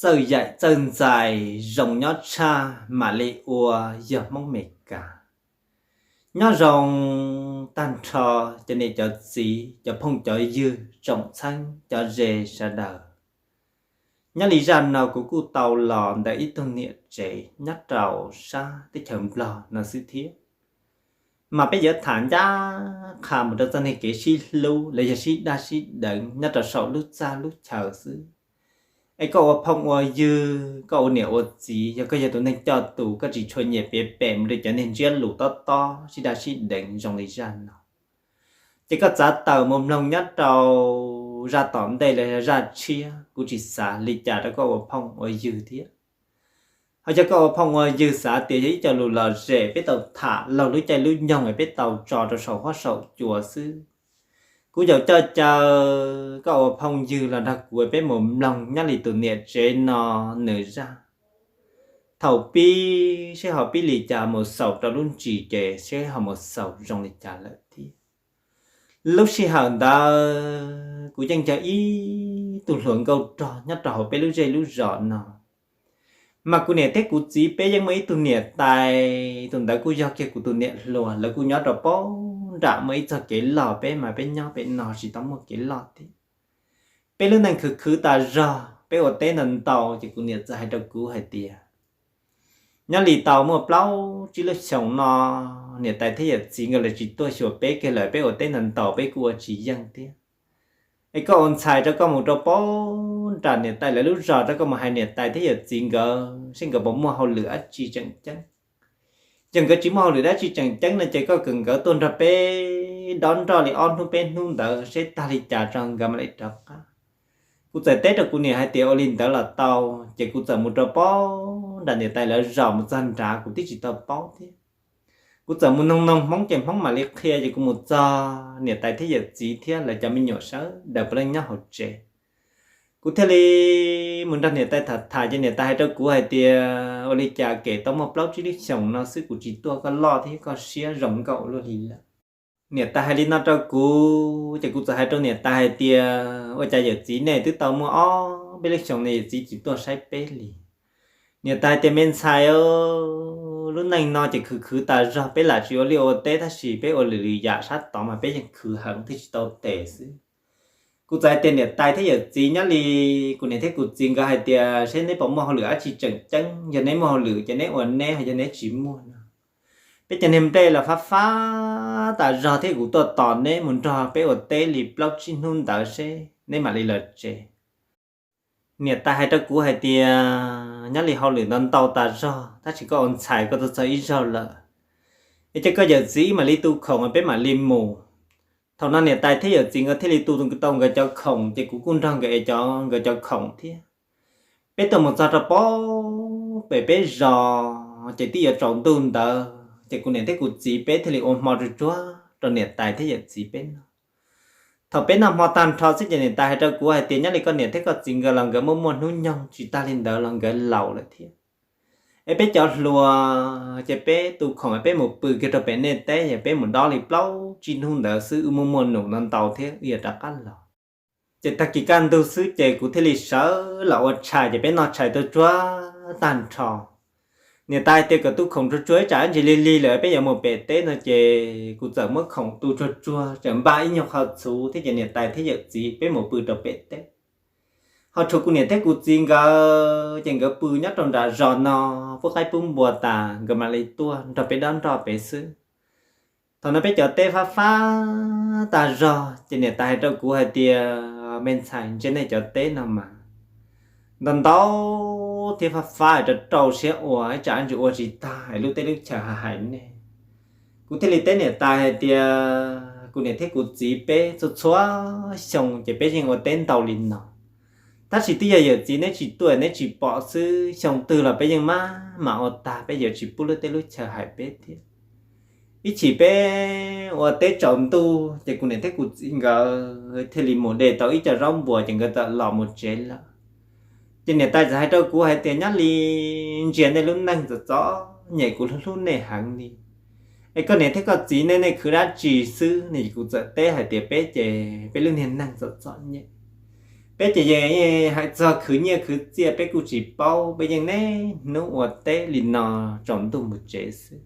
Txawj yaim txawj ntxais zoo nyob tshaj mam li ua yog Hmoob Mes Kas. Nyob zoo tag nrho cov niam cov txiv, cov phooj cov ywg, tsoom txheeb cov ze sawv daws. Nyob li zaj no kuv kuj tau los ntawm ib tug niam tsev nyob rau sab teb chaws Nplog no xwb thiab. Mas peb yuav tham ncaj qha mus rau txog niag kev sib hlub los yog sib daj sib deev nyob rau saum lub txaj lub chaw xwb. Es koj ua phooj ua ywg, koj ua niam ua txiv, yog koj yog tus neeg coj tus, koj tsis tshua nyiam piav pem mus rau cov niag ntsiab lus tob tob sib daj sib deev zoo li zaj no, ces koj txav tawm mus mloog nyob rau zaj tom ntej los yog zaj tshiab, kuv tsis xav li cas rau koj ua phooj ua ywg thiab. Ho yog koj ua phooj ua ywg xav tias yog ib co lus lom zem peb tau tham laug lub caij lub nyoog es peb tau tso rau saum huab saum cua xwb, kuv yuav coj caw koj ua phooj ywg los nrog kuv peb mus mloog nyob li tus niam tsev no nws zaj. Thaum pib seb ho pib li cas mus xaus rau lub ntsis ces seb ho mus xaus zoo li cas lawm thiab. Lub sij hawm ntawd kuv yeej yog ib tug hluas nkauj rog nyob rau hauv peb lub zej lub zos no. Mas kuv niam thiab kuv txiv peb yeej muaj ib tug niam tais, tus ntawd kuj yog kiag kuv tus niam hluas, lawv kuj nyob rau pab nram muaj ib txoj kev loj, peb mas peb nyob pem no tsis tau muaj kev loj thiab. Peb lub neej khwv khwv tas zog, peb ua teb ntau ntau, ces kuv niam txawm hais rau kuv hais tias, nyob li tau muaj plaub tsib lub xyoos no, niam tais thiab yawm txiv nkawd lawv tsis tuaj xyuas peb kiag lawm, peb ua teb ntau ntau peb kuj ua tsis yeej thiab. Es koj ua ntxhais rau koj mus rau pab nram niam tais lawv lub zos rau koj mus hais niam tais thiab yawm txiv nkawd seb nkawd puas muaj hauj lwm dab tsi tseem ceeb. Yog nkawd tsis muaj hauj lwm dab tsi tseem ceeb no ces koj kom nkawd tuaj nrog peb dob nroj li ob hnub peb hnub ntawd seb tag li cas tso nkawd mam li rov qab. Kuv txawm teb rau kuv niam hais tias ua li ntawd los tau, ces kuv txawm mus rau pab nram niam tais lawv zos, mus txog nrad kuv twb tsis tau paub thiab. Kuv txawm mus noog noog Hmoob ces Hmoob mam li qhia, ces kuv mus txog niam tais thiab yawm txiv thiab lawv cov me nyuam sawv daws puav leej nyob hauv tsev. Kuv thiaj li mus nrog niam tais tham tham, ces niam tais hais rau kuv hais tias, ua li cas kem tau muaj plaub tsib lub xyoos no xwb kuv tsis tuaj, koj loj thiab koj siab zoo nkauj ua luaj li lawm. Niam tais hais li no rau kuv, ces kuv txawm hais rau niam tais hais tias, ua cas yawm txiv nej twb tau muaj ob peb lub xyoos ne yawm txiv tsis tuaj saib peb li? Niam tais hais tias, me ntxhais, lub neej no ces khwv khwv tas zog, peb lam tsis ua liaj ua teb tab sis peb ua lwm lwm yam sab tod mas peb yeej khwv heev thiaj tsis tau tes xwb. Kuv txawm hais tias, niam tais thiab yawm txiv, nyob li kuv niam thiab kuv txiv nkawd hais tias seb neb puas muaj hauj lwm dab tsi tseem ceeb, yog neb muaj hauj lwm ces neb ua neb, yog neb tsis muaj no, peb cov niag nplej los fab fab tas zog thiab, kuv tuaj tos neb mus nrog peb ua teb li plaub tsib hnub ntawd seb neb mam li los tsev. Niam tais hais rau kuv hais tias, nyob li hauj lwm ntau ntau tas zog tab sis koj ua ntxhais koj tuaj txog ib zaug lawm, es cia koj yawm txiv wb mam li tu khoom peb mam li mus. Thaum no niam tais thiab yawm txiv nkawd thiaj li tu tau nkawd cov khoom, ces kuv kuj nrog nkawd es cov nkawd cov khoom thiab. Peb tuaj mus txog rau pab pem peb zos ces twb yuav tsaus ntuj ntawd, ces kuv niam thiab kuv txiv peb thiaj li ua hmo tsuag tsuag rau niam tais thiab yawm txiv peb noj. Thaum peb noj hmo tag nrho xwb ces niam tais hais rau kuv hais tias, nyob li koj niam thiab koj txiv nkawd los nkawd muaj muaj hnub nyoog, tsis tag li ntawd los nkawd laus lawm thiab. Es peb cov hluas ces peb tu khoom peb mus pw kiag rau pem nej teb, yog peb mus dob li plaub tsib hnub ntawd xwb, wb muaj muaj num no ntau thiab wb yuav rov qab los. Ces tag kis kaj ntug xwb ces kuv thiaj li sawv los ua tshais, ces peb noj tshais tsuag tsuag tag nrho. Niam tais hais tias kom tu khoom tsuag tsuag ib tsam ntsis lig lig lawm peb yuav mus pem teb no, ces kuv txawm muab khoom tu tsuag tsuag tseem npaj ib nyuag qho txhuv thiab ces niam tais thiab yawm txiv peb mus pw rau pem teb. Ho tshuav kuv niam thiab kuv txiv nkawd ces nkawd pw nyob rau nram zos no, pub qaib pub npua tas nkawd mam li tuaj nrog peb dob nroj pem xwb. Thaum no peb cov teb fab fab tag zog ces niam tais hais rau kuv hais tias, me ntxhais, ntsia nej cov teb no mas ntau ntau thiab fab fab rau rau siab ua, ib tsam ntsis ua tsis tag es lub teb lub chaw hais hais nej. Kuv thiaj li teb niam tais hais tias, kuv niam thiab kuv txiv peb txhua txhua xyoo ces peb yeej ua teb ntau li no, tab sis twb yog yawm txiv neb tsis tuaj neb tsis pom xwb, xyoo twg los peb yeej maj mam ua tag, peb yuav tsis pub lub teb lub chaw hais peb thiab. Ib chim peb ua teb tsaus ntuj ces kuv niam thiab kuv txiv nkawd thiaj li mus de tau ib co zaub npuas ces nkawd txawm los mus tsev lawm. Ces niam tais txawm hais rau kuv hais tias, nyob li ntsia nej lub neej txom txom nyem, kuv hlub hlub nej heev li, es koj niam thiab koj txiv nej, nej khwv dab tsi xwb ne? Kuv txawm teb hais tias, peb ces peb lub niag neej txom txom nyem, Peb ces yeej hais txog khwv nyiaj khwv txiaj peb kuj tsis paub, peb yeej niaj hnub ua teb li no tsaus ntuj mus tsev xwb.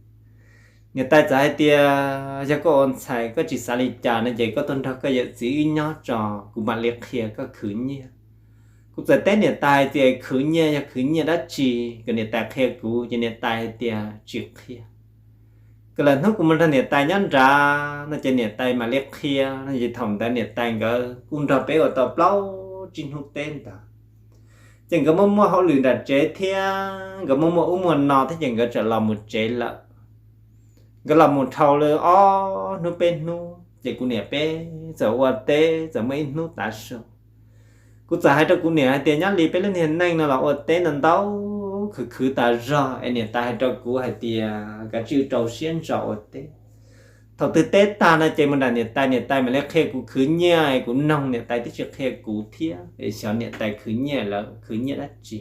Niam tais txawm hais tias, yog koj ua ntxhais koj tsis xav li cas no ces koj tuaj nrog koj yawm txiv wb nyob tso, kuv mam li qhia koj khwv nyiaj. Kuv txawm teb niam tais hais tias, khwv nyiaj yog khwv nyiaj dab tsi? Kuv niam tais qhia kuv ces niam tais hais tias tsis qhia, kom lwm hnub kuv mus nrog niam tais nyob nrad no ces niam tais mam li qhia no ces thaum ntawd niam tais nkawd kuj nrog peb ua tau plaub tsib hnub teb ntawd. Ces nkawd muaj muaj hauj lwm nram tsev thiab nkawd muaj muaj ub muaj no thiab ces nkawd txawm los mus tsev lawm. Nkawd los mus dhau li ob hnub peb hnub ces kuv niam peb txawm ua teb txawm muaj ib hnub tav su. Kuv txawm hais rau kuv niam hais tias, nyob li peb lub niag neej no los ua teb ntau ntau, khwv khwv tas zog es niam tais hais rau kuv hais tias kav tsij rau siab ntso ua teb. Thaum twg teb tag no ces mus nram niam tais, niam tais mam li qhia kuv khwv nyiaj es kuv noog niam tais twb tsis qhia kuv thiab es xyov niam tais khwv nyiaj lawv khwv nyiaj dab tsi.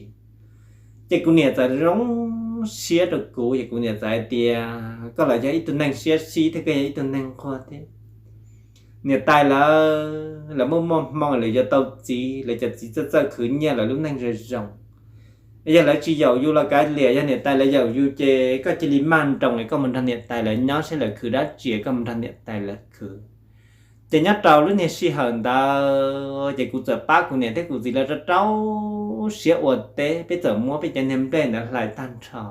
Ces kuv niam txawm zoo siab rau kuv ces kuv niam txawm hais tias, koj los yog ib tug neeg siab sib thiab koj yog ib tug neeg nquag thiab. Niam tais lawv, lawv muaj muaj hmoo lawv yuav tau txiv, lawv cov txiv txawj txawj khwv nyiaj lawv lub neej zoo zoo. Yog lawv tsis yaum yus los kav liam, yog niam tais lawv yaum yus ces koj cia li maj nroos es koj mus nrog niam tais lawv nyob, saib lawv khwv dab tsi koj mus nrog niam tais lawv khwv. Ces nyob rau lub niag sij hawm ntawd ces kuv txawm pab kuv niam thiab kuv txiv lawv rau rau siab ua teb, peb txawm muab peb cov niag nplej ntawd hlais tag nrho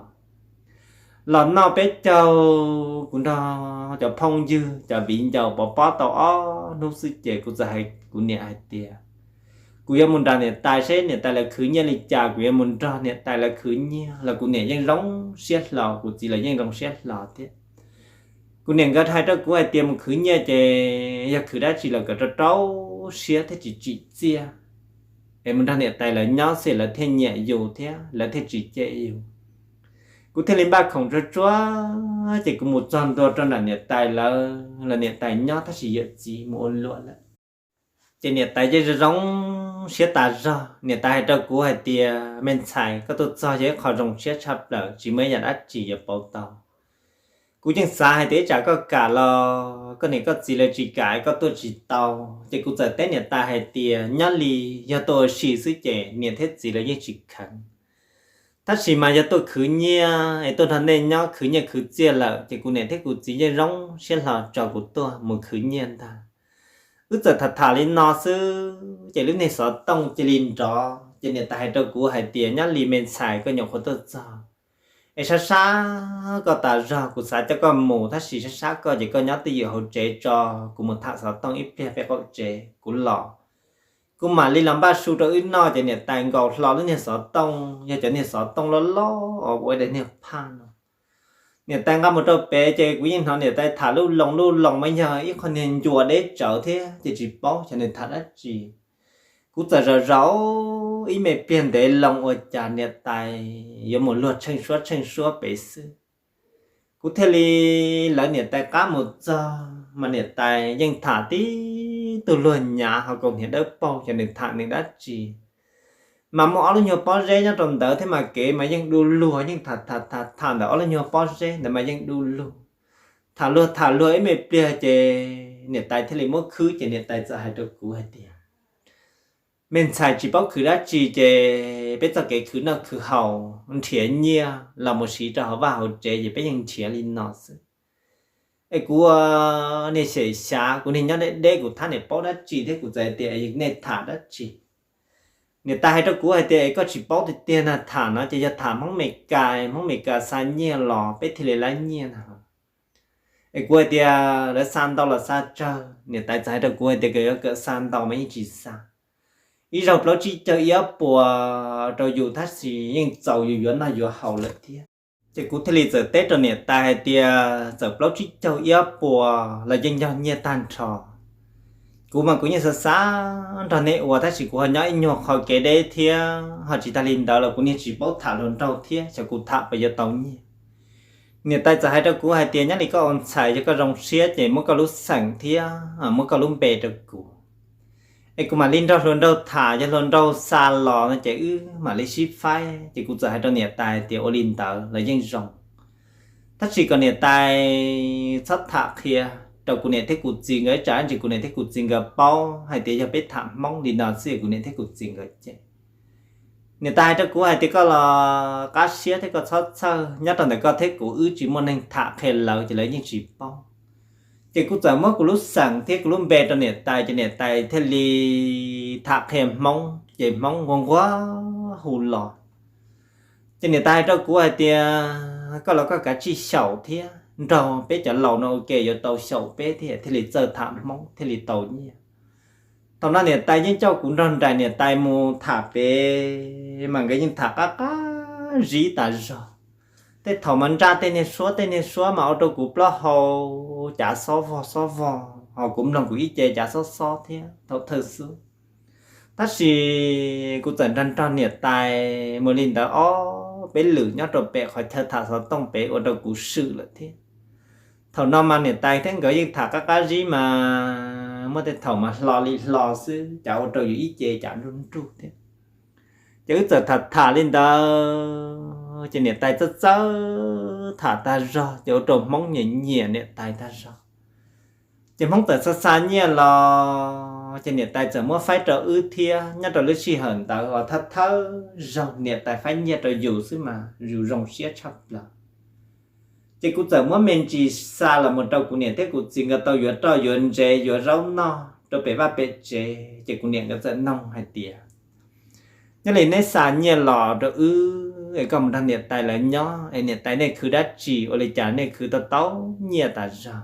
los noj peb caug, kuv nrog cov phooj ywg cov viv ncaus pov pob tau ob hnub xwb ces kuv txawm hais kuv niam hais tias, kuv yuav mus nram niam tais saib niam tais lawv khwv nyiaj li cas, kuv yuav mus nrog niam tais lawv khwv nyiaj los kuv niam yeej zoo siab hlo, kuv txiv lawv yeej zoo siab hlo thiab. Kuv niam nkawd hais rau kuv hais tias mus khwv nyiaj ces yog khwv dab tsi los kom rau rau siab thiab tsis tsim txiaj, es mus nrog niam tais lawv nyob xwb lawv thiaj nyiam yus thiab lawv thiaj tsis cem yus. Kuv thiaj li npaj khoom tsuag tsuag ces kuv mus txog ntua rau nram niam tais lawv los niam tais nyob tab sis yawm txiv mus ua luam lawm. Ces niam tais yeej zoo zoo siab tas zog, niam tais hais rau kuv hais tias, me ntxhais, koj tuaj txog yog ib qho zoo siab tshaj plaws, tsis muaj ib yam dab tsi yuav pauv tau. Kuv yeej xav hais tias ib tsam koj kam los koj niam koj txiv lawv tsis kam koj tuaj tsis tau. Ces kuv txawm teb niam tais hais tias, nyob li yog tuaj ua si xwb ces niam thiab txiv lawv yeej tsis kheev. Tab sis mas yog tuaj khwv nyiaj es tuaj nrog nej nyob khwv nyiaj khwv txiaj lawm ces kuv niam thiab kuv txiv yeej zoo siab hlo tso kuv tuaj mus khwv nyiaj ntag. Wb txawm tham tham li no xwb ces lub niag xov tooj cia li nrov, ces niam tais hais rau kuv hais tias, nyob li me ntxhais, koj nyuam qhuav tuaj txog, es sab sab koj tas zog, kuv xav coj koj mus tab sis sab sab koj ces koj nyob twj ywm hauv tsev tso, kuv mus tham xov tooj ib pliag pem qaum tsev kuv los. Kuv mam li los npaj su rau wb noj. Ces niam tais nkaus hlo lub niag xov tooj, yog cov niag xov tooj loj loj ua daim niag phaj no. Niam tais nqa mus rau pem ces kuv yeej hnov niam tais tham lub loo lub loo mas yog ib qho niag ncua deb tsawv thiab ces tsis paub xyov nws tham dab tsi. Kuv txawm zaum zaum ib me pliag ntev loo ua cas niam tais yuav mus luag tsheej suab tsheej suab pem xwb. Kuv thiaj li lawv niam tais qab mus txog mas niam tais yeej tham tib tug luag nyav ho kaus hniav dawb paug, xyov nws tham nws dab tsi. Mas muaj ob lub nyuag pob zeb nyob rau ntawd thiab mas kev mas yeej du lug, yeej tham tham tham tham ntawm ob lub nyuag pob zeb ntawd mas yeej du lug. Tham luag tham luag ib me pliag ces niam tais thiaj li muab khwb ces niam tais txawm hais rau kuv hais tias, me ntxhais, tsis paub khwv dab tsi ces peb txoj kev khwv noj khwv haus nrhiav nyiaj los mus siv rau hauv vaj hauv tsev ces peb yeej nrhiav li no xwb. Es kuv ua niag xyem xyav, kuv niag nyob deb deb, kuv thab niam paub dab tsi thiab kuv txawm hais tias, nej tham dab tsi? Niam tais hais rau kuv hais tias, es koj tsis paub tiag tiag na, tham no ces yog tham Hmoob Meskas, Hmoob Meskas xa nyiaj los peb thiaj li laib nyiaj na. Es kuv hais tias, lawv xa ntau los xa tsawg? Niam tais txawm hais rau kuv hais tias, kom yuav kom xa ntau mas yeej tsis xa, ib zaug plaub tsib caug ib ob puas rau yus tab sis yeej txaus yus yuav noj yuav haus lawm thiab. Ces kuv thiaj li txawm teb rau niam tais hais tias, txawm plaub tsib caug ib ob puas los yeej yog nyiaj tag nrho. Kuv mas kuv yeej xav xav nrog neb ua tab sis kuv ho nyob ib nyuag qho kev deb thiab, ho tsis tag li ntawd los kuv niag tsis paub tham hluas nraug thiab, xyov kuv tham puas yuav tau nyiaj. Niam tais txawm hais rau kuv hais tias, nyob li koj ua ntxhais yog koj zoo siab ces muab koj lub xeem thiab muab koj lub npe rau kuv, es kuv mam li nrog hluas nraug tham, yog hluas nraug xa los no ces wb mam li sib faib. Ces kuv txawm hais rau niam tais hais tias, ua li ntawd los yeej zoo, tab sis kom niam tais txhob tham qhia rau kuv niam thiab kuv txiv nkawd ib tsam ntsis kuv niam thiab kuv txiv nkawd paub hais tias yog peb tham Hmoob li no xwb kuv niam thiab kuv txiv nkawd ces niam tais hais rau kuv hais tias koj los qab siab thiab koj txhob txhawj, nyob rau ntawm koj thiab kuv wb tsis muaj neeg tham qhia lawv ces lawv yeej tsis paub. Ces kuv txawm muab kuv lub xeem thiab kuv lub npe rau niam tais ces niam tais thiaj li tham qhia Hmoob ces Hmoob nquag nquag hu los. Ces niam tais hais rau kuv hais tias koj los koj kav tsij xyaum thiab nrog peb cov laus no ua ke yuav tau xyaum peb thiab thiaj li txawj tham Hmoob thiaj li tau nyiaj. Thaum no niam tais yeej coj kuv nrog nraim niam tais mus tham pem mas nkawd yeej tham qab qab zib tas zog. Tej thaum mas nraj tej niag suab tej niag suab mas ua rau kuv plaub hau cav xob vog xob vog, ho kuv mloog kuv ib ce cav xob xob thiab thaum thawj xub. Tab sis kuv txawm nrog nrog niam tais mus li ntawd ob peb lwm nyob rau pem qhov chaw tham xov tooj pem ua rau kuv swm lawm thiab. Thaum no mas niam tais thiab nkawd yeej tham qab qab zib mas muaj tej thaum mas hlo li hlo xwb, cav ua rau yus ib ce cav nruj nruj thiab. Ces wb txawm tham tham li ntawd ces niam tais txawj txawj tham tag zog ces ua rau Hmoob nyiam nyiam niam tais tag zog. Ces Hmoob txawm xa xa nyiaj los ces niam tais txawm muab faib rau wb thiab. Nyob rau lub sij hawm ntawd uas thawj thawj zaug niam tais faib nyiaj rau yus xwb mas yus zoo siab tshaj plaws. Ces kuv txawm muab me ntsis xa los mus rau kuv niam thiab kuv txiv nkawd tau yuav roj yuav ntsev yuav zaub noj rau pem vaj pem tsev. Ces kuv niam nkawd txawm noog hais tias, nyob li neb xa nyiaj los rau wb es koj mus nrog niam tais lawv nyob es niam tais nej khwv dab tsi ua li cas nej khwv tau tau nyiaj tas zog?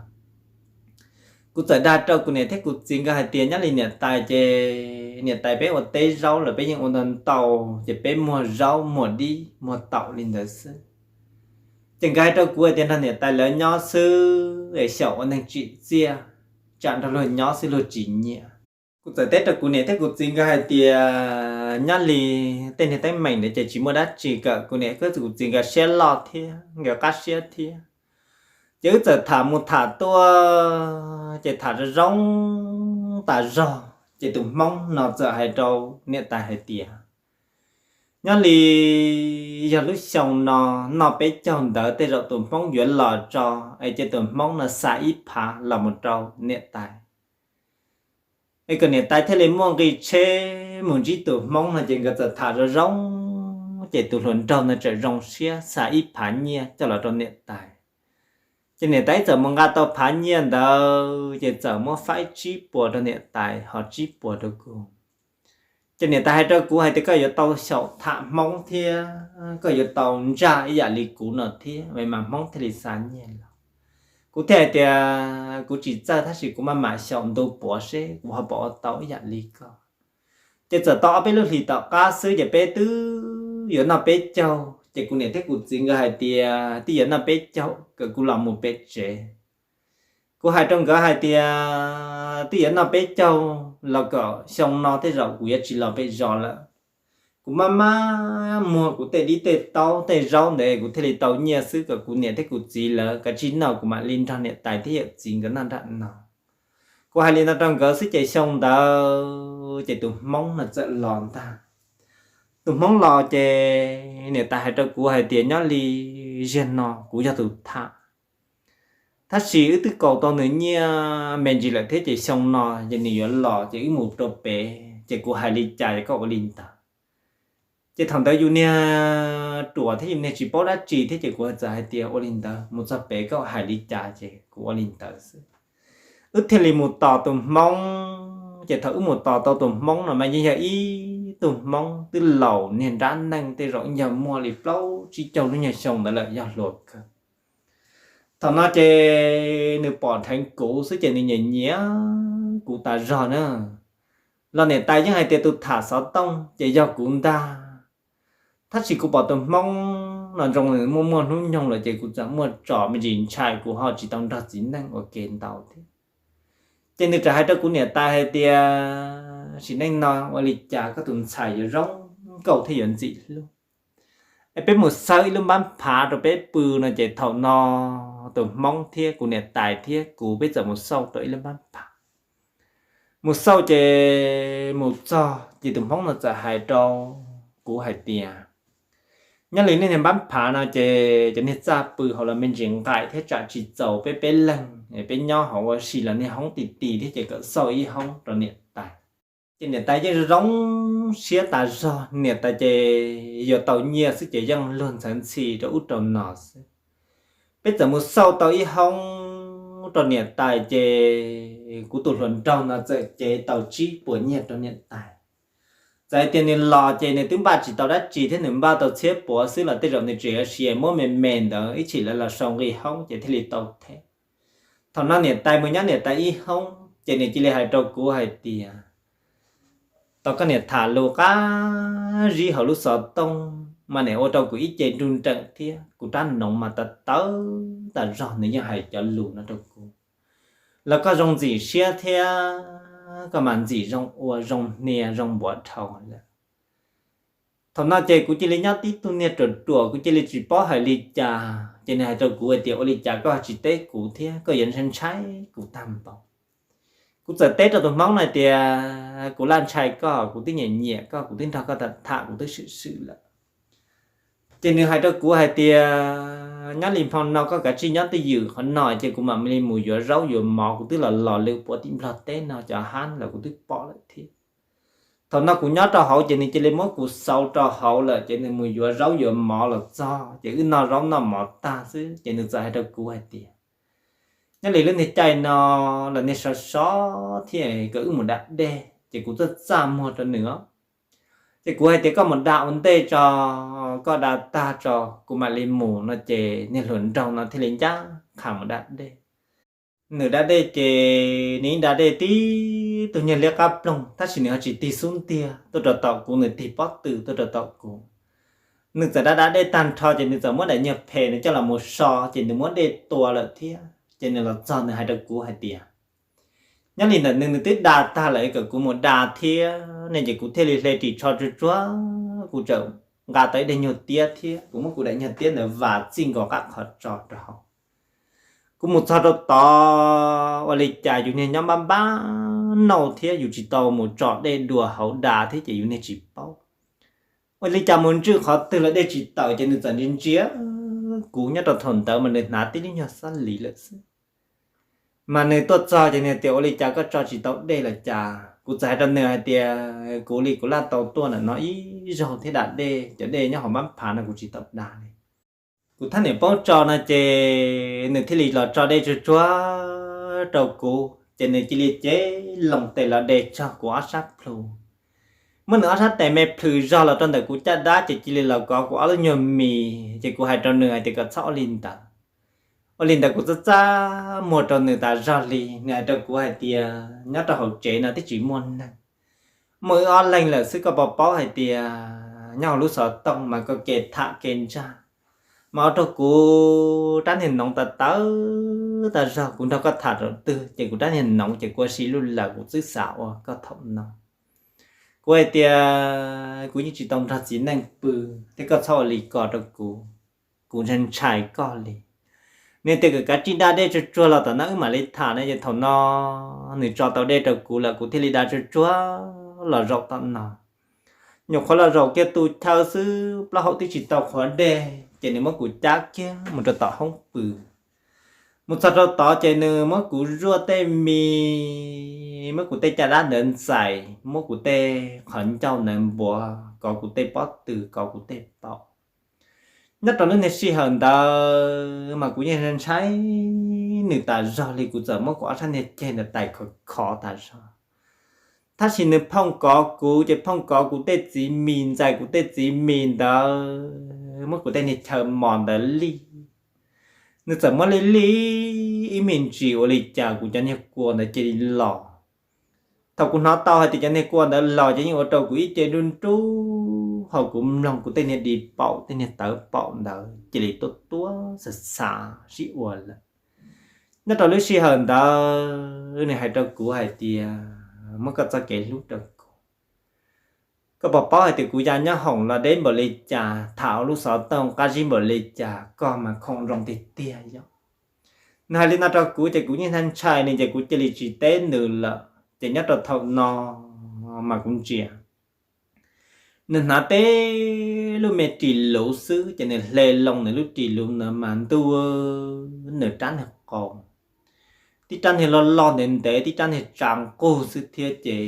Kuv txawm dag rau kuv niam thiab kuv txiv nkawd hais tias nyob li niam tais ces niam tais peb ua teb zaub los peb yeej ua ntau ntau, ces peb muag zaub muag dib muag taum li ntawd xwb. Ces nkawd hais rau kuv hais tias nrog niam tais lawv nyob xwb es xyaum ua neeg tsim txiaj, tsam nrog luag nyob xwb luag tsis nyiam. Kuv txawm teb rau kuv niam thiab kuv txiv nkawd hais tias nyob li tej niag teeb meem ntawd ces tsis muaj dab tsi, kom kuv niam thiab kuv txiv nkawd siab loj thiab nkawd qab siab thiab. Ces wb txawm tham mus tham tuaj ces tham zoo zoo tas zog ces tus Hmoob no txawm hais rau niam tais hais tias nyob li yog lub xyoo no noj peb caug ntawd tej zaum tus Hmoob yuav los tso, es cia tus Hmoob no xa ib phav los mus rau niam tais, es kom niam tais thiaj li muaj nqi tsheb mus ntsib tus Hmoob no. Ces nkawd txawm tham zoo zoo, ces tus hluas nraug no txawm zoo siab xa ib phav nyiaj coj los rau niam tais. Ces niam tais txawm mus nqa tau phav nyiaj ntawd ces txawm muab faib tsib puas rau niam tais ho tsib puas rau kuv. Ces niam tais hais rau kuv hais tias koj yuav tau xyaum tham Hmoob thiab koj yuav tau ntsaj ib yam li kuv no thiab, mas Hmoob thiaj li xa nyiaj los. Kuv thiaj hais tias kuv tsis txawj tab sis kuv maj mam xyaum ntu puav seb kuv ho puas ua tau ib yam li koj. Ces txawm tau ob peb lub hlis tom qab xwb ces peb twb yuav noj peb caug, ces kuv niam thiab kuv txiv nkawd hais tias twb yuav noj peb caug kom kuv los mus pem tsev. Kuv hais rau nkawd hais tias twb yuav noj peb caug los kom xyoo no tej zaum kuv yuav tsis los pem zos lawm. Kuv maj maj muag kuv tej dib tej taub tej zaub ntawd kuv thiaj li tau nyiaj xwb, kom kuv niam thiab kuv txiv lawv kav tsij noj kuv mam li nrog niam tais thiab yawm txiv nkawd noj nram no. Kuv hais li no rau nkawd xwb ces xyoo ntawd ces tus Hmoob no txawm los ntag. Tus Hmoob los ces niam tais hais rau kuv hais tias nyob li ziag no kuv yog tus tham, tab sis wb twb kaus tau nws nyiaj me ntsis lawm thiab ces xyoo no ces nws yuav los ces wb mus rau pem ces kuv hais li cas ces koj ua li ntawd. Ces thaum ntawd yus niag ruam thiab yus niag tsis paub dab tsi thiab ces kuv txawm hais tias ua li ntawd, mus txog pem koj hais li cas ces kuv ua li ntawd xwb. Wb thiaj li mus tos tus Hmoob, ces thaum wb mus tos tau tus Hmoob no mas yeej yog ib tug Hmoob twb laus niag nrab neej tej zaum yog muaj li plaub tsib caug lub nyuag xyoo ntawd lawm yog hluas kawg. Thaum no ces nws pom dheev kuv xwb ces nws nyiam nyiam kuv tas zog na. Los niam tais yeej hais tias tus tham xov tooj ces yog kuv ntag. Tab sis kuv pom tus Hmoob no zoo muaj muaj hnub nyoog lawm ces kuv txawm muaj tso me ntsis ntshai kuv ho tsis tau nrog txiv neej ua ke ntau thiab. Ces nws txawm hais rau kuv niam tais hais tias sim neej no ua li cas koj tus ntxhais yuav zoo nkauj thiab yuav ntxim hlub, es peb mus xawb ib lub npab phav rau peb pw no ces thaum no tus Hmoob thiab kuv niam tais thiab kuv peb txawm mus xauj rau ib lub npab phav. Mus xauj ces mus txog ces tus Hmoob no txawm hais rau kuv hais tias Nyob li nej niag npab phav no ces cov niag txaj pw hauv los me ntsis nqaim thiab tsam tsis txaus peb peb leeg, peb nyob hauv ua si los niag hoob ti ti thiab ces kom xauj ib hoob rau niam tais. Ces niam tais yeej zoo siab tas zog, niam tais ces yuav tau nyiaj xwb ces yeej luag ntxhawv ntxhi rau ub rau no xwb. Peb txawm mus xauj tau ib hoob rau niam tais ces kuv tus hluas nraug no txawm cev tau tsib puas nyiaj rau niam tais. Txawm hais tias nws los ces nws twb npaj tsis tau dab tsi thiab, nws npaj tau txhiab puav xwb los tej zaum nws tseem yuav siv muab me me ntawd ib chim lawv los sau nqi hoob ces thiaj li tau thiab. Thaum no niam tais mus nyob niam tais ib hoob ces nws cia li hais rau kuv hais tias, tau koj niam tham lus qab zib hauv lub xov tooj mas niam ua rau kuv ib ce nruj nreem thiab kuv rab noov mas tawv tawv tas zog, nws yeej hais cov lus no rau kuv. Los koj zoo ntxim siab thiab koj mas ntxim zoo ua zoo hnia zoo npuav dhau lawm. Thaum no ces kuv cia li nyob tib tug niag ruam ruam, kuv cia li tsis paub hais li cas. Ces nws hais rau kuv hais tias, ua li cas koj tsis teb kuv thiab, koj yuav ntshai ntshai kuv tag npaum. Kuv txawm teb rau tus hmoob no hais tias, kuv laj ntshai koj, kuv twb nyiam nyiam koj, kuv twb nrog koj tham tham, kuv twb swm swm lawm. Ces nws hais rau kuv hais tias, nyob li hmo no koj kav tsij nyob twj ywm qhov no ces kuv mam li mus yuav zaub yuav mov, kuv twb los los lwm puav tim Nplog teb no cov hab los kuv twb pom lawm thiab. Thaum no kuv nyob rau hauv ces nws cia li muab kuv xauv rau hauv lawm ces nws mus yuav zaub yuav mov los txog ces wb noj zaub noj mov tag xwb ces nws txawm hais rau kuv hais tias, nyob li lub niag caij no los niag sov sov thiab, kom wb mus da dej. Ces kuv txaj txaj muag rau nws os. Ces kuv hais tias, koj mus da ua ntej tso, koj da tag tso kuv mam li mus no ces niag hluas nraug no thiaj li ncaj qha mus da dej. Nws da dej ces nws yeej da dej tib tug nyuag liab qab ploog tab sis nws ho tsis tig xub ntiag tuaj rau tom kuv, nws tig pob tw tuaj rau tom kuv. Nws txawm da da dej tag nrho ces nws txawm muab daim nyuag phem nws coj los mus so ces nws muab dej tua lawm thiab ces nws los txog nws hais rau kuv hais tias, nyob li ntawm nws, nws twb da tag lawm kom kuv mus da thiab ne ces kuv thiaj li hle ris tsho tsuag tsuag, kuv txawm nqa tau ib daim nyuag tiab thiab kuv muab kuv daim nyuag tiab ntawd vas txij nkaus qab qhov tso rau hauv. Kuv mus txog rau tod ua li cas yus niag nyob npab npab nauj thiab yus tsis tau mus tso dej dua hauv da thiab ces yus niag tsis paub. Ua li cas mus ntswj qhov twg los dej tsis tawm ces nws txawm ntsia ntsia kuv. Nyob rau thaum ntawd mas nws hnav tib lub nyuag xab lis lawm xwb. Mas nws tuaj txog ces nws tias, ua li cas koj tso tsis tau dej los cas? Kuv txawm hais rau nws hais tias, kuv li kuv laj tau tuaj ntawm no ib zaug thiab da dej, cov dej nyob hauv npab phav no kuv tsis tau da li. Kuv thab niam paub tso no ces nws thiaj li los tso dej tsuag tsuag rau kuv ces nws cia li cev loo tes los de txog kuv ob sab plhu. Muab nws ob sab tes me plhws zog los rau ntawm kuv caj dab ces cia li los kov kuv ob lub nyuag mis ces kuv hais rau nws hais tias kom txhob ua li ntawd. Ua li ntawd kuv txaj txaj muag rau nws tas zog li, nws hais rau kuv hais tias nyob rau hauv tsev no twb tsis muaj neeg, muaj wb ob leeg lawm xwb, koj puas paub hais tias nyob hauv lub xov tooj mas koj ke tham ke ntsaj mas ua rau kuv rab niag noov tawv tawv tas zog, kuv nrog koj tham rau twg ces kuv rab niag noov ces kuv ua si lub lawm, kuv txwb xav ua koj thaum no. Kuv hais tias kuv yeej tsis tau nrog txiv neej pw thiab, koj txhob ua li ko rau kuv, kuv ntshai ntshai koj li. Nws tias kom kav tsij da dej tsuag tsuag los tom no wb mam li tham no ces thaum no nws tso tau dej rau kuv lawm kuv thiaj li da tsuag tsuag los zaum tom no. Nyuam qhuav los zaum kiag tus chaw xwb plaub hau twb tsis tau qhuav dej ces nws muab kuv cab kiag mus rau tom hoob pw. Mus txog rau tod ces nws muab kuv zuaj tej mis, muab kuv tej caj dab ntawd ntxais, muab kuv tej qhov ncauj ntawd npuav, kov kuv tej pob tw, kov kuv tej paum. Nyob rau lub niag sij hawm ntawd mas kuv yeej ntshai nws tas zog li, kuv txawm muab kuv ob sab niag ceg ntawd tais khov khov tas zog. Tab sis nws phooj kov kuv ces phooj kov kuv tej txiv mis, ntxais kuv tej txiv mis ntawd, muab kuv tej niag chaw mos ntawd lij. Nws txawm muab lij lij ib me ntsis ua li cas kuv cov niag kua ntawd cia li los. Thaum kuv hnov tau hais tias cov niag kua ntawd los ces yeej ua rau kuv ib ce nruj nruj, ho kuv mloog kuv tej niag di paum tej niag tawv paum ntawd cia li tuab tuab xav xav sib ua lawm. Nyob rau lub sij hawm ntawd nws hais rau kuv hais tias, muab koj txoj kev hlub rau kuv. Koj puas paub hais tias kuv ya nyob hoom los deb npaum li cas, tham hauv lub xov tooj qab zib npaum li cas, koj mas khoom zoo tiag tiag yom. Nws hais li no rau kuv ces kuv yeej ntshai ntshai nws ces kuv cia li tsis teb nws lawm. Ces nyob rau thaum no mas kuv ntsia Nws hnav teb lub me ris luv xwb ces nws hle loo nws lub ris luv ntawd mas ntuj, nws rab niag qau, tib rab niag loj loj ntev ntev, tib rab niag tsa nqug xwb thiab ces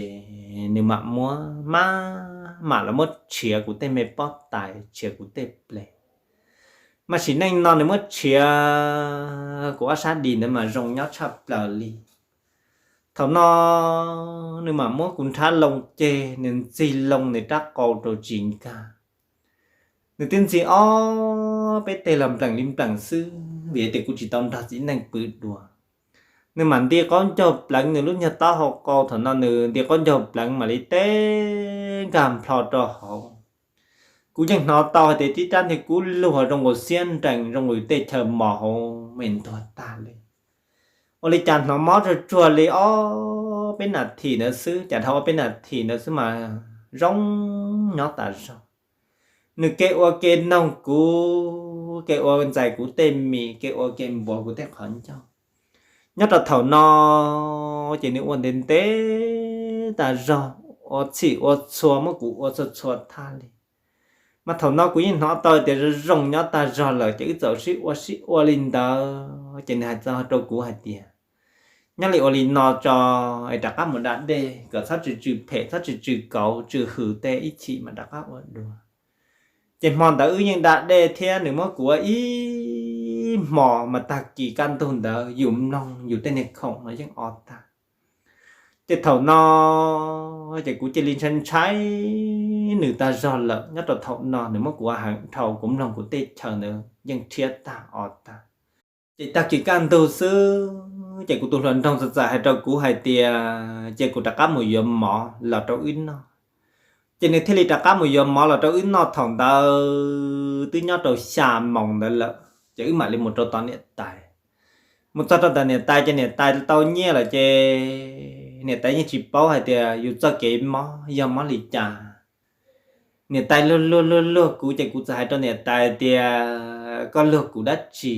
nws mam muab, mam mam los muab tshiav kuv tej me pob tais, tshiav kuv tej ple. Mas sim neej no nws muab tshiav kuv ob sab dis ntawd mas zoo nyob tshaj plaws li. Thaum no nws mam muab kuv nrhab loo ceg, nws ntxig loo nws rab qau rau tsis nkag. Nws twb ntxig ob peb teg los npleem li npleem xwb vim tias kuv tsis tau nrog txiv neej pw dua. Nws mam nti qaub ncaug pleev nws lub nyuag taub hau qau, thaum no nws nti qaub ncaug pleev mam li teb nkag nplho rau hauv. Kuv yeej hnov tau hais tias tib rab niag kub luag zoo nkaus xiab nrees zoo nkaus tej chaw mos hauv me ntuag tag li. Ua li cas hnov mob tsuag tsuag li ob peb nas this ntawd xwb, cas dhau ob peb nas this ntawd xwb mas zoo nyob tas zog. Nws ke ua ke noog kuv, ke ua ntxais kuv tej mis, ke ua ke npuav kuv tej qhov ncauj. Nyob rau thaum no ces nws ua ntev ntev tas zog, ua txhij ua txhua muab kuv ua txhua txhua thaj li. Mas thaum no kuv yeej hnov tau tias zoo zoo nyob tag zog lawm ces wb txawm sib ua sib ua li ntawd ces nws hais txog rau kuv hais tias, nyob li ua li no tso es rov qab mus da dej kom txhob tsw tsw phem, txhob tsw tsw kauv, tsw hws tej, ib chim mam rov qab ua dua. Ces hmo ntawd wb yeej da dej thiab nws muab kuv ua ib hmos mas tag kis kaj ntug ntawd yus mloog yus tej niag khoom no yeej o tag. Ces thaum no ces kuv cia li ntshai ntshai nws tag zog lawm. Nyob rau thaum no nws muab kuv ua heev dhau, kuv mloog kuv tej chaw ntawd yeej rhiab tag o tag. Ces tag kis kaj ntug xwb ces kuv tus hluas nraug txawm txawm hais rau kuv hais tias cia kuv rov qab mus yuav mov los rau wb noj. Ces nws thiaj li rov qab mus yuav mov los rau wb noj. Thaum ntawd twb nyob rau xya moos ntawd lawm ces wb mam li mus rau tom niam tais. Mus txog rau tom niam tais ces niam tais tau nyiaj lawm ces niam tais yeej tsis paub hais tias yus txoj kev mob yog mob li cas. Niam tais luag luag luag luag kuv ces kuv txawm hais rau niam tais tias koj luag kuv dab tsi?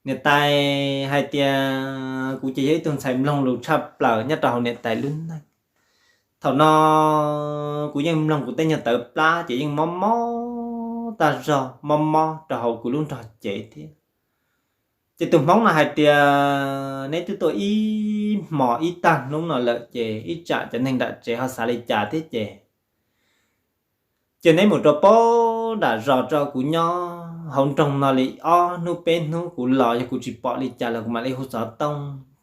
Niam tais hais tias kuv ces yog ib tug ntxhais mloog lus tshaj plaws nyob rau hauv niam tais lub neej. Thaum no kuv yeej mloog kuv tej nyuag tawv plab ces yeej mob mob tag zog, mob mob rau hauv kuv lub nrog cev thiab. Ces tus hmoob no hais tias neb twb tuaj ib hmos ib tag hnub no lawm ces ib tsam cov neeg nram tsev ho xav li cas thiab ces cia neb mus rau pab nram zos tso, kuv nyob hauv nroog no li ob hnub peb hnub kuv los yog kuv tsis pom li cas los kuv mam li hu xov tooj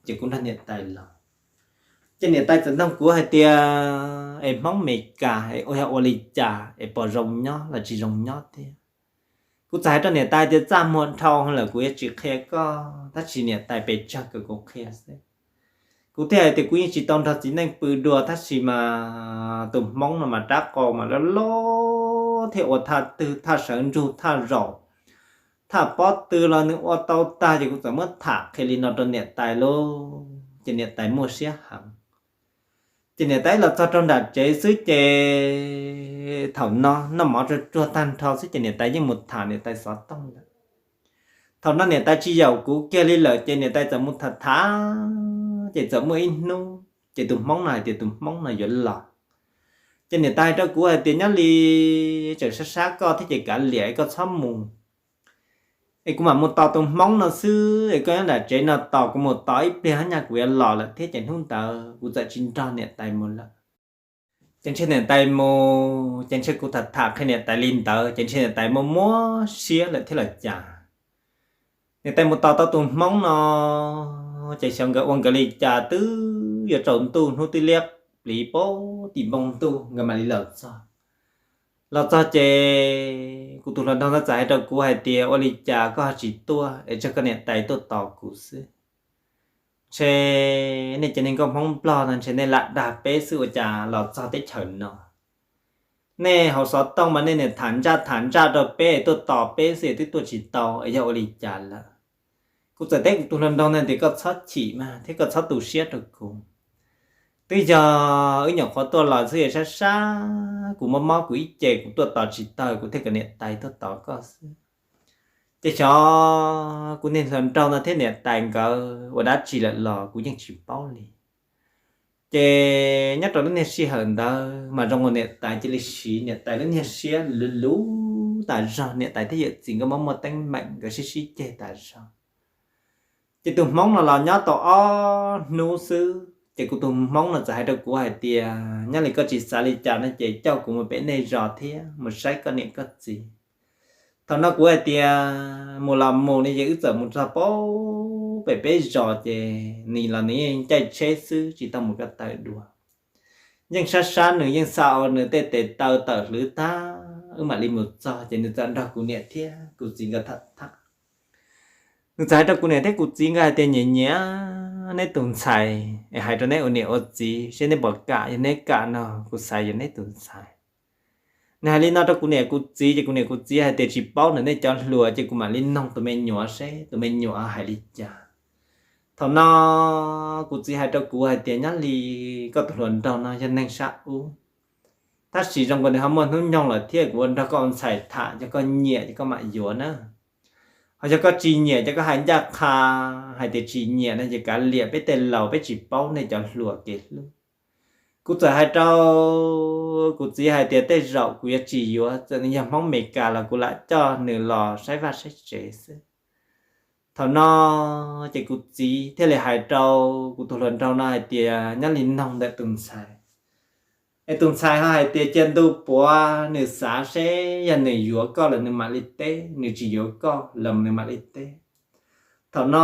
ces kuv nrog niam tais los. Ces niam tais txawm nug kuv hais tias es hmoob Meskas es ua yog ua li cas es pom zoo nyob los tsis zoo nyob thiab. Kuv txawm hais rau niam tais tias txaj muag dhau lawm kuv yuav tsis qhia koj, tab sis niam tais pes tsawg kom kuv qhia xwb. Kuv thiaj hais tias kuv yeej tsis tau nrog txiv neej pw dua tab sis mas tus hmoob no mas rab qau mas loj loj thiab ua thaj twg thaj sawv ntsug thaj zaum thaj pob tw los nws ua tau tag ces kuv txawm muab tham qhia li no rau niam tais lauj ces niam tais muaj siab heev. Ces niam tais los txog rau nram tsev xwb ces thaum no noj mov tsuag tsuag tag nrho xwb ces niam tais yeej mus tham niam tais xov tooj lawm. Thaum no niam tais tsis yaum kuv kiag li lawm ces niam tais txawm mus tham tham, ces txawm muaj ib hnub ces tus hmoob no hais tias tus hmoob no yuav los. Ces niam tais hais rau kuv hais tias nyob li tseem sab sab koj thiab ces kav liam es koj txhob mus, es kuv mam mus tos tus hmoob no xwb es koj nyob nram tsev no tos kuv, mus tos ib pliag hab nyaj kuv yuav los lawm thiab ces hnub ntawd kuv txawm tsis nrog niam tais mus lawm. Ces ntshe niam tais mus ces ntshe kuv tham tham qhia niam tais li ntawd ces ntshe niam tais muaj muab siab lawm thiab los cas. Niam tais mus tos tau tus hmoob no ces xyov nkawd ua nkawd li cas twb yuav tsaus ntuj hnub twb liab pliv pab tim npoo ntuj nkawd mam li los txog. Los txog ces kuv tus hluas nraug ntawd txawm hais rau kuv hais tias ua li cas koj ho tsis tuaj es tseg koj niam tais tuaj tos kuv xwb. Ntshe nej cov neeg nkauj hmoob nplog no ntshe nej lam dag peb xwb ua cas los txog teb chaws no nej hauv xov tooj mas nej niaj tham ntsaj tham ntsaj rau peb es tuaj tos peb xwb es twb tuaj tsis tau es yog ua li cas lawm. Kuv txawm teb kuv tus hluas nraug ntawd tias koj txhob chim mas thiab koj txhob tu siab rau kuv. Twb yog wb nyuam qhuav tuaj los xwb es sab sab kuv mob mob kuv ib ce kuv tuaj tos tsis tau kuv thiaj kom niam tais tuaj tos koj xwb. Ces xyov kuv niag hluas nraug no thiab niam tais nkawd ua dab tsi lawm los kuv yeej tsis paub li. Ces nyob rau lub niag sij hawm ntawd mas zoo uas niam tais cia li siv niam tais lub niag siab luv luv tas zog, niam tais thiab yawm txiv nkawd muaj muaj teeb meem, nkawd sib sib ceg tas zog. Ces tus hmoob no los nyob tau ob hnub xwb ces kuv tus hmoob no txawm hais rau kuv hais tias, nyob li koj tsis xav li cas no ces coj kuv mus pem nej zos thiab mus saib koj niam koj txiv. Thaum no kuv hais tias, mus los mus ne, ces wb txawm mus txog pem peb zos ces nws los nws yeej caij tsheb xwb tsis tau mus ko taw dua. Yeej sab sab nws yeej xa nws tej tes taw tawm hlwv tag wb mam li mus txog ces nws txawm nrog kuv niam thiab kuv txiv nkawd tham tham. Nws txawm hais rau kuv niam thiab kuv txiv nkawd hais tias, nyiam nyiam neb tus ntxhais es hais rau neb ua niam ua txiv seb neb puas kam, yog neb kam no kuv xaiv yuav neb tus ntxhais. Nws hais li no rau kuv niam kuv txiv ces kuv niam kuv txiv hais tias tsis paub ntawm nej cov hluas ces kuv mam li noog tus me nyuam seb tus me nyuam hais li cas. Thaum no kuv txiv hais rau kuv hais tias nyob li koj tus hluas nraug no yog neeg sab ub, tab sis zoo nkaus nws ho muaj hnub nyoog lawm thiab, kuv ua nrog koj ua ntxhais tham, yog koj nyiam ces koj mam yuav na. Ho yog koj tsis nyiam ces koj hais ncaj qha hais tias tsis nyiam no ces kav liam, peb tej laus peb tsis paub nej cov hluas kev hlub. Kuv txawm hais rau kuv txiv hais tias tej zaum kuv yuav tsis yuav, txawm nws yog Hmoob Amelikas los kuv lam coj nws los saib vaj saib tsev xwb. Thaum no ces kuv txiv thiaj li hais rau kuv tus hluas nraug no hais tias nyob li noog ntawm tus ntxhais, es tus ntxhais ho hais tias cia ntu puav nws xav seb yog nws yuav koj los nws mam li teb, nws tsis yuav koj los nws mam li teb. Thaum no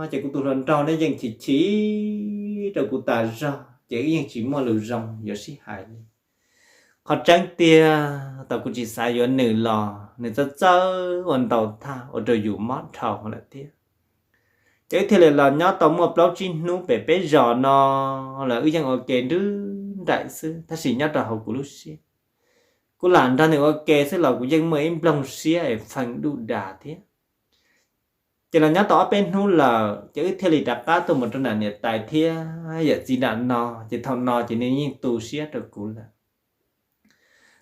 ces kuv tus hluas nraug ne yeej chim chim rau kuv tas zog ces wb yeej tsis muaj lus zoo yuav sib hais li. Qhov tseeb tiag, thaum kuv tsis xav yuav nws los nws txawj txawj ua ntau thaj ua rau yus mob dhau lawm thiab. Ces wb thiaj li los nyob tau muaj plaub tsib hnub pem peb zos no los wb yeej ua ke nrwb nraim xwb, tab sis nyob rau hauv kuv lub siab, kuv lam nrog nws ua ke xwb los kuv yeej muaj ib nplooj siab es feem duj das thiab. Ces los nyob tau ob peb hnub lawm ces wb thiaj li rov qab tuaj mus rau nram niam tais thiab yawm txiv nram no, ces thaum no ces nws yeej tu siab rau kuv lawm.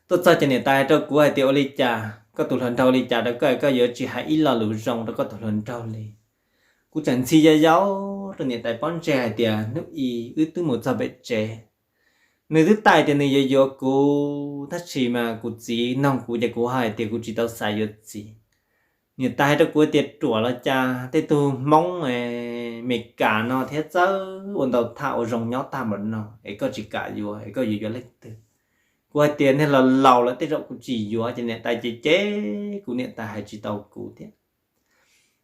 Tuaj txog ces niam tais hais rau kuv hais tias ua li cas koj tus hluas nraug ua li cas rau koj, koj yuav tsis hais ib lo lus zoo rau koj tus hluas nraug li. Kuv tseem ntxhi yau yau rau niam tais pob ntseg hais tias hnub i wb twb mus txog pem tsev, nws twb taij tias nws yuav yuav kuv, tab sis mas kuv txiv noog kuv ces kuv hais tias kuv tsis tau xav yuav txiv. Niam tais hais rau kuv tias ruam los cas tej tug Hmoob Amelikas no thiab txawj ua ntau thaj ua zoo nyob tag npaum no es koj tsis kam yuav es koj yuav yuav leej twg? Kuv hais tias niag laus laus lawm tej zaum kuv tsis yuav, ces niam tais ces cem kuv, niam tais hais tsis tau kuv thiab.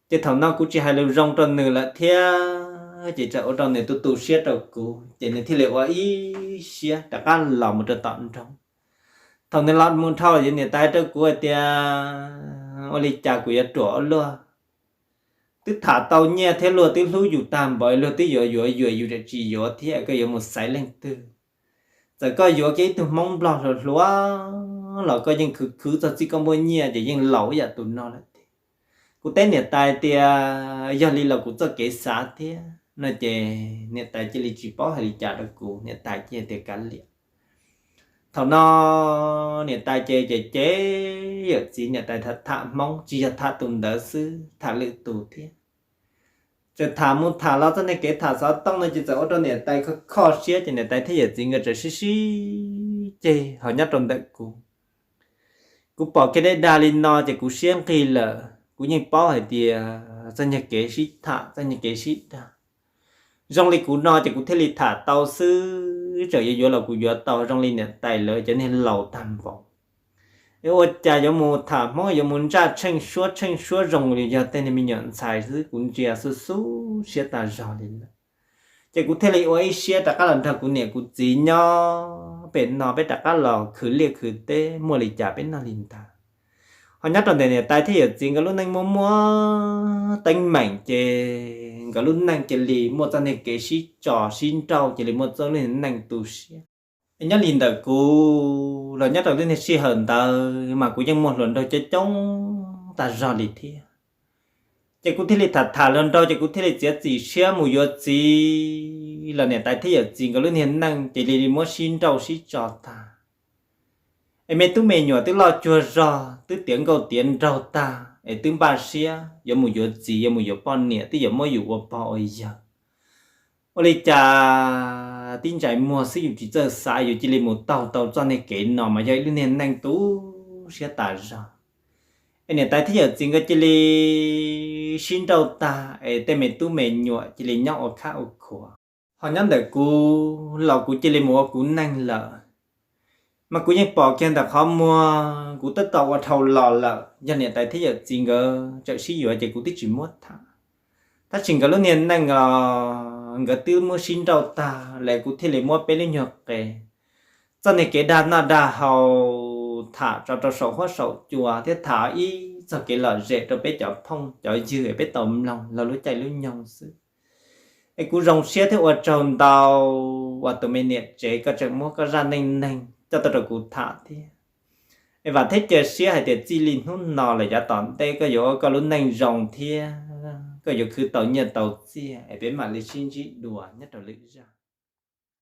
Ces thaum no kuv tsis hais lus zoo rau nws lawm thiab, ces txawm ua rau nws tu tu siab rau kuv, ces nws thiaj li ua ib siab rov qab los mus rau tom nroog. Thaum nws los mus dhau lawm ces niam tais hais rau kuv hais tias ua li cas kuv yuav ruam ua luaj, twb tham tau nyiaj thiab luag twb hlub yus tag npaum, luag twb yuav yuav yuav yus tseem tsis yuav thiab, koj yuav mus xaiv leej twg? Txawm koj yuav kiag ib tug Hmoob Nplog hluas hluas los koj yeej khwv khwv txog txij koj muaj nyiaj ces yeej laus ib yam tus no lawm tiag. Kuv teb niam tais tias yog li los kuv txoj kev xav thiab no ces niam tais cia li tsis paub hais li cas rau kuv, niam tais cia tias kav liam. Thaum no niam tais ces ces ces yawm txiv niam tais tham tham Hmoob, tsis yog tham tus ntawd xwb, tham lwm tus thiab. Txawm tham mus tham los txog niag kev tham xov tooj no ces txawm ua rau niam tais kho kho siab, ces niam tais thiab yawm txiv nkawd txawm sib sib ceg ho nyob rau ntawm kuv. Kuv pom kiag deb dag li no ces kuv siab nqig lawm, kuv yeej paub hais tias txoj nyuag kev sib tham, txoj nyuag kev sib dag. Zoo li kuv no ces kuv thiaj li tham tau xwb, txawm yuav yuav los kuv yuav tau, zoo li niam tais lawv cov niag laus tag npaum. Es ua cas yuav mus tham Hmoob yuav mus ntsaj tsheej suab tsheej suab zoo li yog tej niag me nyuam ntxhais xwb, kuv ntsia xub xub siab tas zog li lawm. Ces kuv thiaj li ua ib siab rov qab los nrog kuv niam kuv txiv nyob pem no, peb rov qab los khwv liaj khwv teb, muaj li cas peb noj li ntawd. Ho nyob rau ntawm niam tais thiab yawm txiv nkawd lub neej muaj muaj teeb meem ces nkawd lub neej cia li muaj txoj niag kev sib tso sib nrauj, cia li muaj txoj niag neej tu siab. Nyob li ntawm kuv los nyob rau lub niag sij hawm ntawd mas kuv yeej muaj hluas nraug coob coob tag zog li thiab. Ces kuv thiaj li tham tham hluas nraug ces kuv thiaj li txiav txim siab mus yuav txiv los niam tais thiab yawm txiv nkawd lub niag neej cia li muab sib nrauj sib tso tag. Es me tub me nyuam twb loj cuag zog, twb tiav nkauj tiav nraug tag, es twb npaj siab yuav mus yuav txiv, yuav mus yuav poj niam, twb yuav muab yus ua pog ua yawg. Ua li cas tib ntsais muag xwb, yus tsis txawj xav, yus cia li mus taug tau txoj niag kev no mas yog ib lub niag neej tu siab tas zog. Es niam tais thiab yawm txiv nkawd cia li sib nrauj tag es tej me tub me nyuam cia li nyob ua khab ua khuav. Ho nyob ntawm kuv los kuv cia li mus ua kuv neej lawm. Mas kuv yeej pom kiag ntawm qhov muag kuv twb tau ua dhau los lawm, yog niam tais thiab yawm txiv nkawd tseem sib yuav ces kuv twb tsis muab tham. Tab sis nkawd lub niag neej os, nkawd twb muab sib nrauj tag lawm, kuv thiaj li muab peb lub nyuag qe, txoj niag kev dag noj dag haus tham tso rau saum huab saum cua thiab tham ib txoj kev lom zem rau peb cov phooj cov ywg peb tau mloog los lub caij lub nyoog xwb. Es kuv zoo siab thiab ua tsaug ntau uas tus me niam tsev koj tseem muab koj zaj neej neeg coj tuaj rau kuv tham thiab. Es vam thiab cia siab hais tias txij li hnub no lawm yav tom ntej koj yuav ua koj lub neej zoo thiab koj yuav khwv tau nyiaj tau txiaj, es peb mam li sib ntsib dua nyob rau lwm zaj.